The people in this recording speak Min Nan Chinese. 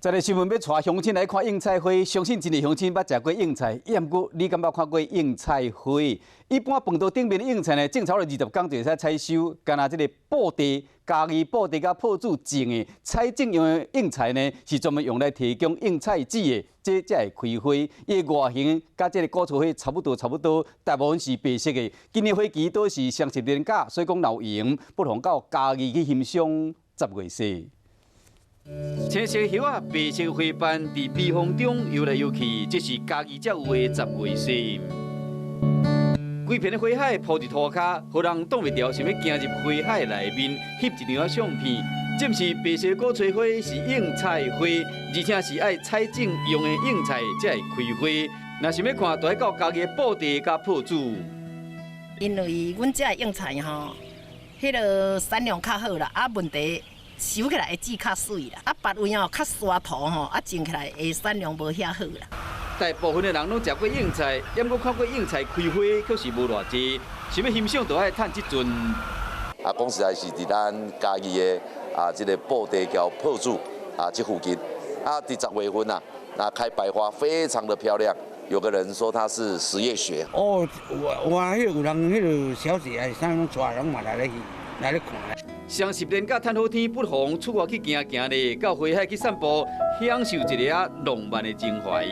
這个新聞欲帶鄉親來看莺菜花，相信真濟鄉親捌食過莺菜，毋過你敢捌看過莺菜花？一般飯桌頂面的莺菜呢，種差不多20工就會使採收。敢若這个布袋，嘉義布袋佮朴子種的採種用的莺菜呢，是專門用來提供莺菜籽的，這才會開花。伊的外形佮這个古厝花差不多，差不多，大部分是白色的。今年花期都是雙十連假，所以講若有閒，不妨到嘉義去欣賞十月雪。青色葉仔，白色花瓣佇微風中搖來搖去，這是嘉義才有的十月雪。規片的花海鋪佇塗跤，予人擋袂牢，想欲行入花海內面翕一張相片。這毋是白色鼓吹花，是莺菜花，而且是愛採種用的莺菜才會開花。若想欲看，就愛到嘉義的布袋佮朴子。因為阮遮的莺菜吼，彼个產量較好啦，啊問題收起來的籽較媠啦，啊別位哦較沙土吼，啊種起來的產量無遐好啦。大部分的人攏食過莺菜，毋過看過莺菜開花，卻是無偌濟。想欲欣賞，就愛趁這陣。啊，講實在是佇咱嘉義的啊，這个布袋橋朴子啊，這附近啊，佇10月份啊，那開白花非常的漂亮。有個人說它是十月雪。哦，有有啊，彼个有人彼个小姐還是啥攏帶人嘛來咧去來咧看。雙十連假趁好天，不妨出外去行行咧，到花海去散步，享受一下浪漫的情懷。